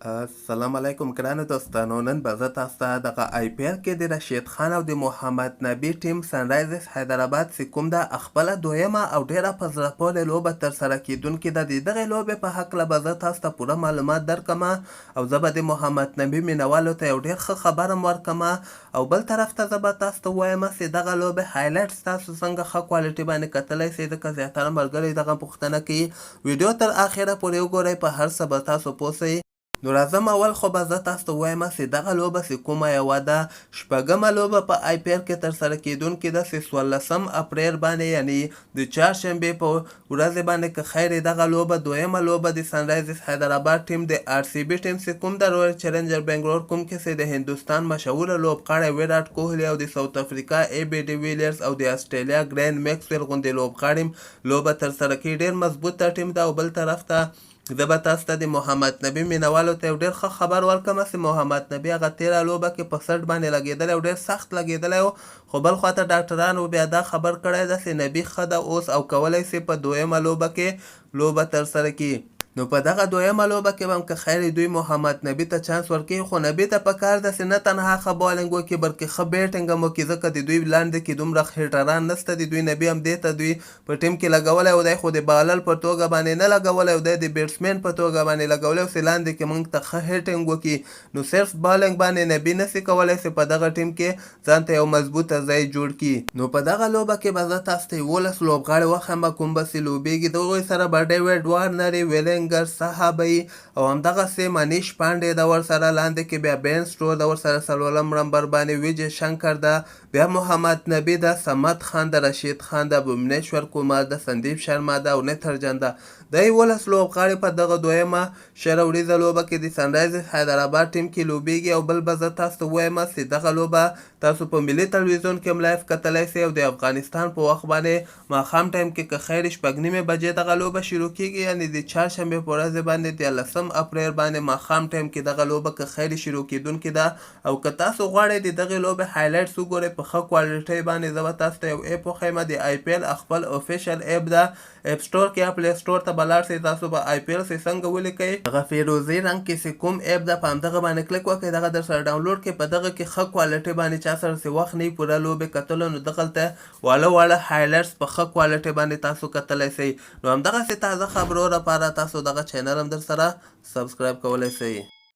السلام علیکم ګرانو دوستانو، نن به زه تاسو ته دغه آی پي ایل کې د رشید خان او د محمد نبي ټیم سنرایزرز حیدرآباد چې کوم ده خپله دویمه او ډیره په زړه پورې لوبه ترسره کیدونکې ده، د دغې لوبې په هکله به زه تاسو ته پوره معلومات درکړم او زه به د محمد نبي مینوالو ته یو ډیر ښه خبر هم ورکړم او بل طرف ته زه به تاسو ته ووایم چې دغه لوبې هایلایټس تاسو څنګه ښه کوالټي باندې کتلی شئ، ځکه زیاتره ملګري دغه پوښتنه کوي. ویډیو تر اخره پورې وګورئ، په هر څه به تاسو پوه شئ. نو راځم، اول خو به زه تاسو ته ووایم چې دغه لوبه چې کومه یوه ده، شپږمه لوبه په آی پي ایل کې ترسره کېدونکې ده چې 14 اپریل باندې، یعنی د چهارشنبې په ورځې باندې که خیر دغه لوبه، دویمه لوبه د سنرایزرز حیدرآباد ټیم د آر سی بي ټیم چې کوم د رویل چیلنجر بنګلور، کوم کې چې د هندوستان مشهوره لوبغاړی ویراټ کوهلي او د ساوت افریقا ای بي ډي ویلیرز او د اسټرالیا ګرین میکسویل غوندې لوبغاړي لوبه ترسره کوي، ډېر مضبوطه ټیم ده. او بل طرف ته زه به تاسو ته د محمد نبي مینوالو ته یو ډېر ښه خبر ورکړم چې محمد نبي هغه تېره لوبه کې په څټ باندې لګېدلی او ډېر سخت لګېدلی و، خو بل خوا ته ډاکټرانو بیا دا خبر کړی ده چې نبي ښه ده اوس او کولی شي په دویمه لوبه کې لوبه ترسره کړي. نو په دغه دویمه لوبه کې به هم که خیر دوی محمد نبي ته چانس ورکوي، خو نبي ته پکار ده چې نه تنها ښه بالینګ وکړي بلکې ښه بیټینګ هم وکړي، ځکه د دوی لاندې کې دومره هیټران نشته. د دوی نبي هم دې ته دوی په ټیم کې لګولی او دی، خو د بالر په توګه باندې نه لګولی او دی د بیټسمین په توګه باندې لګولی او چې لاندې کې مونږ ته ښه هیټینګ وکړي. نو صرف بالینګ باندې نبي نسي کولی چې په دغه ټیم کې ځان ته یو مضبوطه ځای جوړ کړي. نو په دغه لوبه کې به زه تاسو ته 11 لوبغاړي وښیم کوم به چې لوبیږي. د هغوی سره به ډیویډ وارنر، ویلینګر سها به او همدغسې منیش پانډې ده، ورسره لاندې کې بیا بین سټو ده، ورسره څلورم نمبر باندې ویجی شنکر ده، بیا محمد نبي ده، صمد خان ده، رشید خان ده، بومنیشور کمار ده، سندیپ شرما ده او نترجن ده. د 11 لوبغاړي په دغه دویمه 20 اوریزه لوبه کې د سنرایزرز حیدرآباد ټیم کې لوبیږي. او بل به زه تاسو ته ووایم چې دغه لوبه تاسو په ملي تلویزیون کې هم لایف کتلی شئ او د افغانستان په وخت باندې ماښام ټایم کې که خیر 6:30 بجې دغه لوبه شروع کیږي، یعنی د چهارشنبې په ورځ باندې 13 اپریل باندې ماښام ټایم کې دغه لوبه که خیر شروع کیدونکې ده. او که تاسو غواړئ د دغې لوبې هایلایټس وګورئ په ښه کوالټۍ باندې، زه به تاسو ته یو اپ وښیم. د آی پي ایل خپل official اپ ده، اپ سټور کې یا پلی سټور ته به لاړ شئ، تاسو به آی پي ایل سي څنګه ولیکئ، دغه فیروزي رنګ کې سي کوم اپ ده، په همدغه باندې کلیک وکړئ، دغه در سره ډاونلوډ کړئ. په دغه کې ښه کوالټي باندې، چا سره چې وخت نه پوره لوبې کتلو، نو دغلته واړه واړه هایلایټس په ښه کوالټي باندې تاسو کتلی شئ. نو همدغسې تازه خبرو لپاره تاسو دغه چینل هم در سره سبسکرایب کولی شئ.